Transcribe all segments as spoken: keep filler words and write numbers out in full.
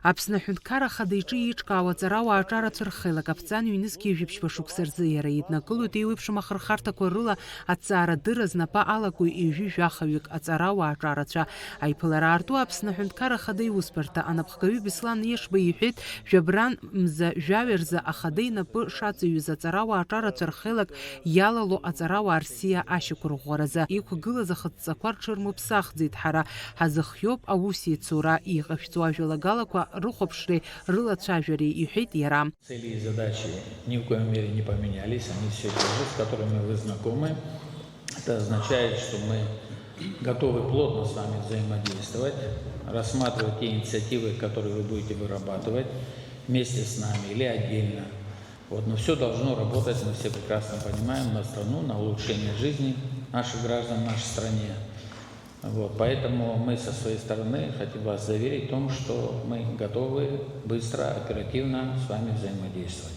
Аԥсны Аҳәынҭқарра Ахада иҿы еиҿкаау аҵарауаа аҿарацәа рхеилак аԥҵан ҩнызқьи жәиԥшьба шықәса рзы иара иднакылоит еиуеиԥшым ахырхарҭақәа рыла аҭҵаарадырра знапы алаку ҩажәи жәахаҩык аҵарауаа аҿарацәа. Аиԥылара аарту Аԥсны Аҳәынҭқарра Ахада иусбарҭа анапхгаҩы Беслан Ешба иҳәеит, жәабран мза жәаҩа рзы Ахада инапы шаҵаҩыз аҵарауаа аҿарацәа рхеилак иалало аҵарауаа рсиа ашьақәырӷәӷәаразы иқәгылаз ахыҵ ҵақәа рҽырмыԥсахӡеит ҳара, ҳазыхиоуп аус еицура, иҟашәҵо ажәалагалақәа рыхәаԥшреи рылацәажәареи, иҳәеит иара. Цели и задачи ни в коем мере не поменялись, они все те же, с которыми вы знакомы. Это означает, что мы готовы плотно с вами взаимодействовать, рассматривать те инициативы, которые вы будете вырабатывать вместе с нами или отдельно. Вот, но все должно работать, мы все прекрасно понимаем, на страну, на улучшение жизни наших граждан в нашей стране. Вот, поэтому мы со своей стороны хотим вас заверить в том, что мы готовы быстро, оперативно с вами взаимодействовать.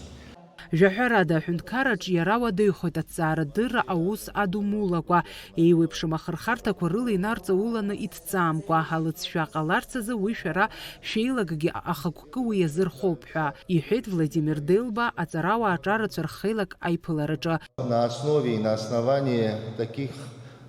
Жәаҳәарада, аҳәынҭқарраҿ иара уадаҩхоит аҭҵаарадырра аус адумулакәа, еиуеиԥшым ахырхарҭақәа рыла инарҵауланы иҭҵаамкәа, алыҵшәа ҟаларц азы уи шәара шәеилагагьы ахықәкы уи иазырхоуп ҳәа, иҳәеит Владимир Делба аҵарауаа аҿарацәа рхеилак аиԥылараҿы. На основе и на основании таких,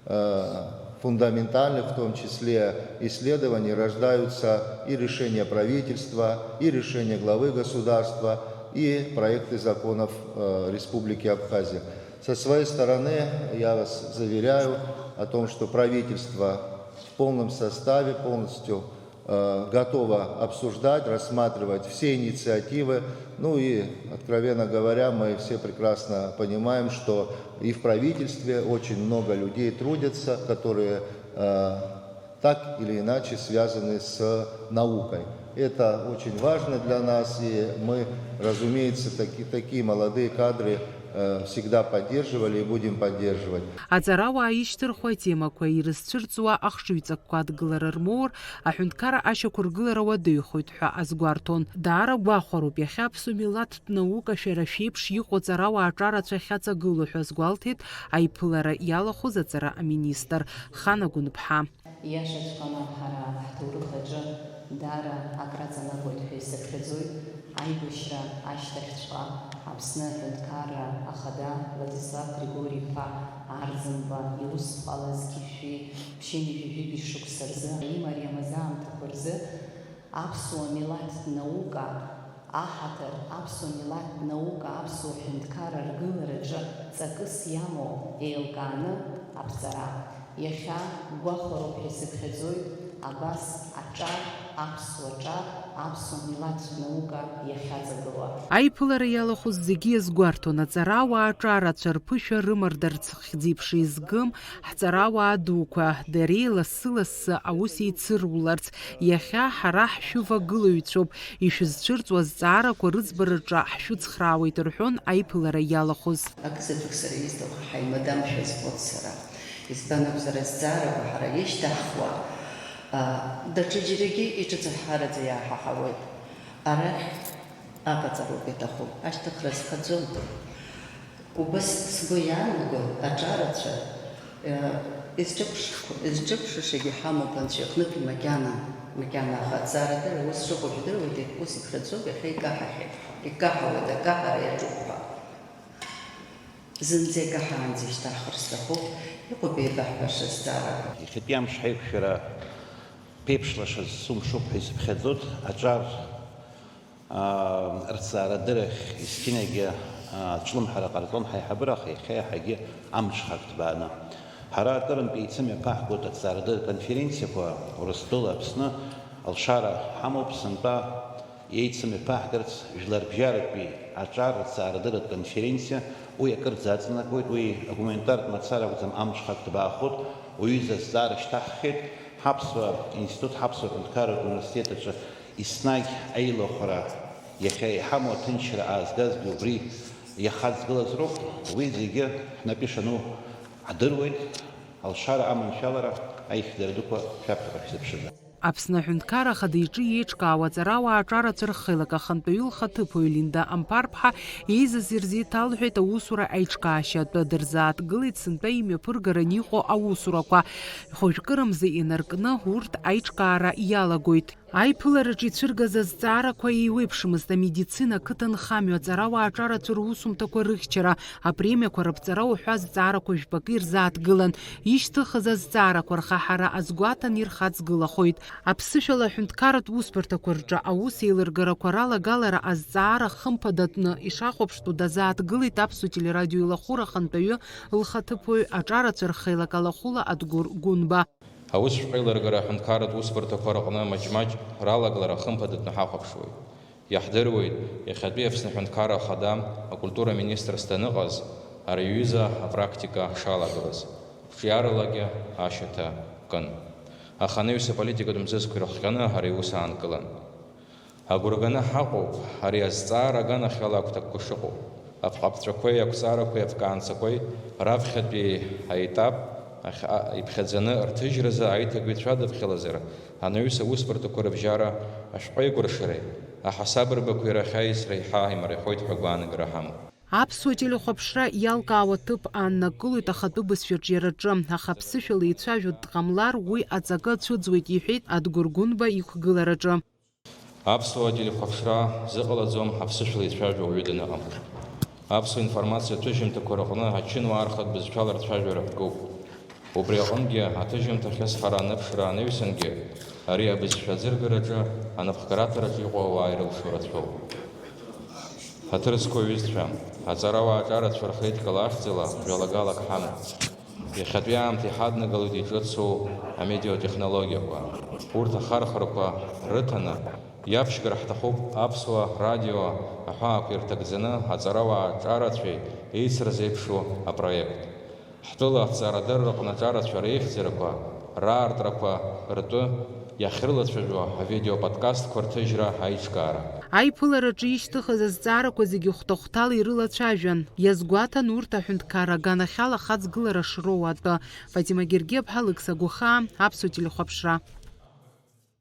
э, фундаментальных, в том числе, исследований рождаются и решения правительства, и решения главы государства, и проекты законов, э, Республики Абхазия. Со своей стороны я вас заверяю о том, что правительство в полном составе, полностью, э, готово обсуждать, рассматривать все инициативы. Ну и, откровенно говоря, мы все прекрасно понимаем, что и в правительстве очень много людей трудятся, которые, э, так или иначе связаны с наукой. Это очень важно для нас, и мы, разумеется, таки-, такие молодые кадры, э, всегда поддерживали и будем поддерживать. Аҵарауаа ишьҭырхуа атемақәа ирызцәырҵуа ахшыҩҵакқәа адгылара рмоур, аҳәынҭқарра ашьақәыргылара уадаҩхоит ҳәа азгәарҭон. Даара гәахәароуп иахьа аԥсуа милаҭтә наука шәара шәеиԥш иҟоу аҵарауаа аҿарацәа ахьаҵагылоу ҳәа азгәалҭеит аиԥылара иалахәыз аҵара аминистр Хана Гәынԥҳа. Иашаҵәҟьаны, ҳара ҳҭоурых аҿы даара акраҵанакуеит ҳәа исыԥхьаӡоит аибашьра ашьҭахьҵәҟьа Аԥсны Аҳәынҭқарра Ахада Владислав Григори-иԥа Арӡынба иус зҟалаз ԥшьынҩажәи жәибжь шықәса рзы имариамыз аамҭақәа рзы аԥсуа милаҭтә наука аҳаҭыр, аԥсуа милаҭтә наука, аԥсуа ҳәынҭқарра ргылараҿы ҵакыс иамоу еилкааны аԥҵара. Иахьа гәахәароуп ҳәа исыԥхьаӡоит абас аҿар, аԥсуа ҿар, аԥсуа милаҭтә наука иахьаҵагылоу. Аиԥылара иалахәыз зегьы иазгәарҭон, аҵарауаа аҿарацәа рԥышәа рымардарц хьӡеиԥш изгым ҳҵарауаа дуқәа, дареи лассы-лассы аус еицыруларц, иахьа ҳара ҳшәывагылаҩцәоуп, ишәызцәырҵуа азҵаарақәа рыӡбараҿы ҳшәыцхраауеит, рҳәон аиԥылара иалахәыз. Акзаҵәык сара исҭаху ҳаимадамшәа збоит сара. Избан акәзар, азҵаарақәа ҳара ишьҭаҳхуа, а, даҽаџьарагьы иҿыцҳҳараӡа иааҳаҳауеит. Арахь аҟаҵароуп иаҭаху, ашьҭыхра зхаӡом. Убас сгәы иаанагоит аҿарацәа, э, изҿыԥшқәа, изҿыԥшышагьы ҳамоуп анцәа иҟнытә макьана, макьана аха аҭҵаарадырра ус шыҟоу жәдыруеит, ус иԥхьаӡоуп, иахьа икаҳахьеит ҳәа, икаҳауеит, акаҳара иаҿуп ҳәа. Зынӡа икаҳаанӡа ишьҭаҳхыр сҭахуп, иҟоуп еибаҳҳәаша зҵаарақәа. Иахьатәи амш ҳаиқәшәара ԥеиԥшлашаз сумшуп ҳәа исыԥхьаӡоит, аҿар Аа, рҭҵаарадыррахь есқьынагьы, аа, ацәлымҳара ҟарҵон ҳаиҳабыра, аха иахьа иаҳагьы амҽхак ҭбааны. Ҳара акырынтә еицымҩаԥаҳгоит аҭҵаарадырратә конференциақәа Урыстәыла, Аԥсны, алшара ҳамоуп, сынтәа еицымҩаԥаҳгарц жәларбжьаратәи аҿар рҭҵаарадырратә конференциа, уи акырӡа аҵанакуеит, уи агуманитартә мацара акәӡам, амҽхак ҭбаахоит, уҩыза азҵаара шьҭаҳххьеит, ҳаԥсуа институт, ҳаԥсуа ҳәынҭқарратә университет аҿы Еснагь аилахәара иахьа иҳамоу аҭынчра аазгазгьы убри иахаҵгылаз роуп, уи зегьы ҳнапы ишану ҳдыруеит, алшара аманшәалара аихьӡара дуқәа шәаԥхьаҟа шәзыԥшызар. Аԥсны Аҳәынҭқарра Ахада иҿы еиҿкаау аҵарауаа аҿарацәа рхеилак ахантәаҩы лхаҭыԥуаҩ Линда Амԥарԥҳа еизаз ирзеиҭалҳәеит аусура аиҿкаашьа атәы, дырзааҭгылеит сынтәа имҩаԥыргаран иҟоу аусурақәа. Хәажәкырамза инаркны урҭ аиҿкаара иалагоит. Аиԥылараҿы ицәыргаз азҵаарақәа еиуеиԥшымызт, амедицина, ақыҭанхамҩа, аҵарауаа аҿарацәа русумҭақәа рыхьчара, апремиақәа рыԥҵара уҳәа азҵаарақәа жәпакы ирзааҭгылан. Ишьҭыхыз азҵаарақәа рхаҳара азгәаҭан ирхаҵгылахоит. Аԥсышәала аҳәынҭқарратә усбарҭақәа рҿы аус еилыргарақәа ралагалара азҵаара хымԥадатәны ишахәаԥштәу дазааҭгылеит Аԥсуа телерадио илахәыра ахантәаҩы лхаҭыԥуаҩ аҿарацәа рхеилак алахәыла Адгәыр Гәынба. Аусшәҟәы еилыргара аҳәынҭқарратә усбарҭақәа рҟны маҷ-маҷ ралагалара хымԥадатәны ҳахәаԥшуеит. Иаҳдыруеит, иахьатәи Аԥсны Аҳәынҭқарра Ахада акультура министрс даныҟаз, ари аҩыза апрактика шалагылаз, қәҿиаралагьы ашьаҭа кын. Аха анаҩс аполитикатә мзызқәа ирыхҟьаны ари аус аанкылан. Агәра ганы ҳаҟоуп ари азҵаара аганахьала агәҭакқәа шыҟоу. Аԥҟаԥҵәақәеи ақәҵарақәеи аԥкаанцақәеи раԥхьатәи аетап ахь, а, иԥхьаӡаны рҭыжьразы аиҭагыҩцәа дыԥхьалазар, анаҩс аусбарҭақәа рыбжьара ашәҟәеикәыршареи аҳасабырбақәеи рахь аиасра еиҳа имариахоит ҳәа агәаанагара ҳамоуп. Аԥсуа телехәаԥшра иалкаауа ҭыԥ ааннакылоит ахатәы бызшәа аҿиараҿы, аха аԥсышәала еицәажәо дҟамлар, уи аҵакы ацәыӡуеит, иҳәеит Адгәыр Гәынба иқәгылараҿы. Аԥсуа телехәаԥшра зыҟалаӡом аԥсышәала ицәажәо ауаҩы даныҟам. Аԥсуа информациатә ҭыжьымҭақәа рҟны ачынуаа рхатә бызшәала рцәажәара ҳгоуп. Убри аҟынгьы аҭыжьымҭа ахьысҳара аныԥшра анаҩсангьы ари абызшәа аӡыргараҿы, анапхгараҭараҿы иҟоу ауаа ирылшо рацәоуп. Ҳаҭыр зқәу аҩызцәа, аҵарауаа аҿарацәа рхеидкыла ахьӡала жәалагалак ҳамоуп. Иахьатәи аамҭа иҳаднагалоит иҿыцу амедиатехнологиақәа. Урҭ ахархәарақәа рыҭаны, иаԥшьгар ҳҭахуп аԥсуа радио аҳәаақәа ирҭагӡаны аҵарауаа аҿарацәеи еицырзеиԥшу апроект. Ҳтәыла аҭҵаарадырраҟны аҿарацәа реихьӡарақәа, раартрақәа ртәы иахьрылацәажәо авидеоподкастқәа рҭыжьра аиҿкаара. Аиԥылараҿы ишьҭыхыз азҵаарақәа зегьы хәҭа-хәҭала ирылацәажәан, иазгәаҭан урҭ аҳәынҭқарра аганахьала ахаҵгылара шроуа атәы. Фатима Гергиаԥҳа, Алықьса Гәахаа, Аԥсуа телехәаԥшра.